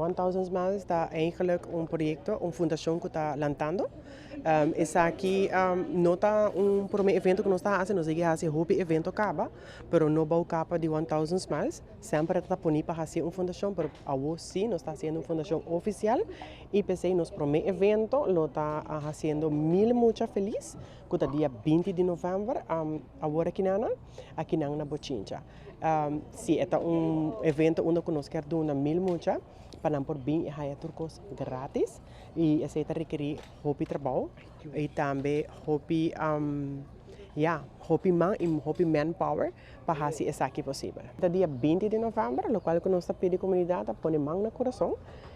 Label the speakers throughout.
Speaker 1: 1000 Smiles ta eigenlijk un proyecto, un fundacion cu ta lantando. Esaki no ta un prome evento cu nos ta haci, nos a haci hopi evento caba, pero no bou capa di 1000 Smiles. Semper ta poni pa haci un fundacion, pero awo si nos ta haciendo un fundacion oficial y p'esey nos prome evento lo ta haciendo 1000 mucha feliz, cu ta dia 20 di november, awor aki nan na Bochincha. Si, ta un evento unda cu nos kier duna 1000 mucha, pa nan por bin y haya tur cos gratis y esey ta rekeri hopi trabou y tambe hopi ja, hopi man y hopi manpower pa haci esaki posibel. Ta dia 20 di november, locual cu nos ta pidi comunidad ta pone man na curason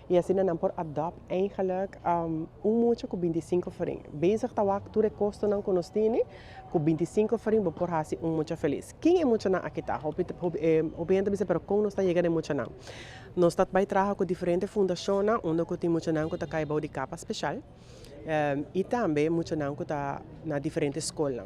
Speaker 1: y asina nan por adopt eigenlijk un mucha cu 25 florin. Bezig ta wak tur e costonan cu nos tin, cu 25 florin bo por haci un mucha feliz. Ken e muchanan aki ta? Hopi hopi hopi hende bisa, pero con nos ta yega na muchanan? Nos ta bay traha cu diferente fundacion unda cu tin muchanan cu ta cay bou di capa special. Y tambe muchanan cu ta na diferente scol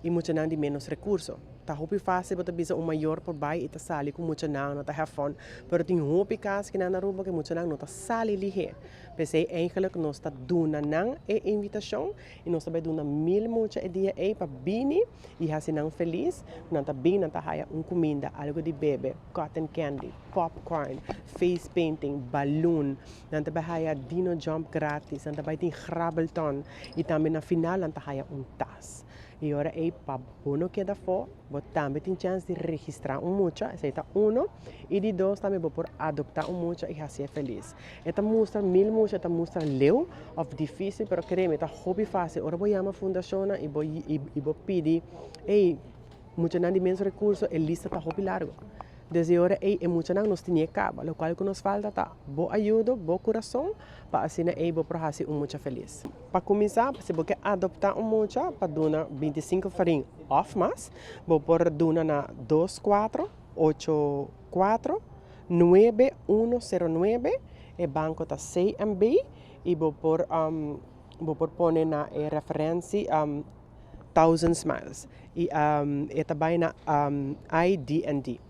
Speaker 1: y muchanan di menos recurso. Ta hopi facil bo ta bisa un mayor por bay y ta sali cu muchanan, nan ta have fun, pero tin hopi cas cu na Aruba cu muchanan no ta sali lihe. P'esey eigenlijk nos ta duna nan e invitacion y nos ta bay duna 1000 mucha e dia ey pa bini y haci nan feliz. Nan ta bin, nan ta haya un cuminda, algo di bebe, cotton candy, popcorn, face painting, balloon, nan ta bay haya dino jump gratis, nan ta bay tin grabbelton y tambe na final nan ta haya un tas. Y ora ey pa bo no keda afo, bo tambe tin chance di registra un mucha, esey ta uno, y di dos tambe bo por adopta un mucha y haci feliz. E ta mustra 1000 mucha, ta mustra leu of dificil, pero kere mi, ta hopi facil. Ora bo yama fundacion y bo pidi, "Hey, muchanan di menos recurso", e lista ta hopi largo. Desde ora ey e muchanan nos tin caba, locual cu nos falta ta bo ayudo, bo curason, pa asina ey bo por haci un mucha feliz. Pa cuminsa, si bo kier adopta un mucha, pa duna 25 florin of mas, bo por duna na 24 8 4 9109, e banco ta CMB y bo por pone na e referencia Thousand Smiles y e tambe na IDND,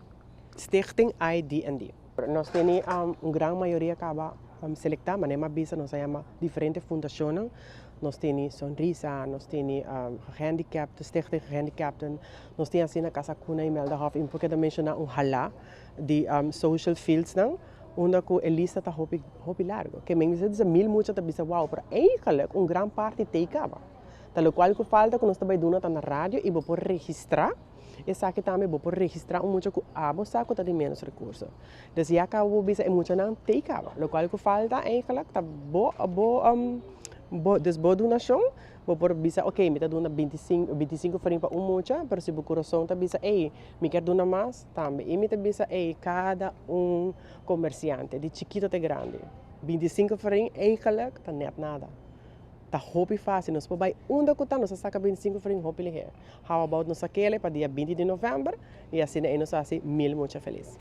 Speaker 1: Stichting IDND. Nos tin un gran mayoria caba selecta, mas mi a bisa, nos yama diferente fundacion. Nos tin Sonrisa, nos tin gehandicapten, Stichting Gehandicapten, nos tin asina Casa Cuna Imeldahof, y porque menciona un hala di social fields nan, unda cu e lista ta hopi hopi largo. Kiermen bisa 1000 mucha ta bisa wow, pero eigenlijk un gran parti t'ey caba. Ta locual cu falta cu nos tambe duna ta na radio y bo por registra. Esaki tambe bo por registra un mucha cu abo sa cu ta di menos recurso. Dus ya caba bo bisa e muchanan t'ey caba. Locual cu falta eigenlijk ta bo dus bo donacion, bo por bisa, ok, mi ta duna 25 25 florin pa un mucha, pero si bo curason ta bisa, "Hey, mi kier duna mas", tambe. Y mi ta bisa, hey, cada un comerciante, di chikito te grandi. 25 florin eigenlijk ta net nada. Ta hopi facil, nos por bay unda cu ta, nos saca 25 florin hopi lihe. How about nos sak'e pa dia 20 di november y asina nos haci 1000 mucha feliz.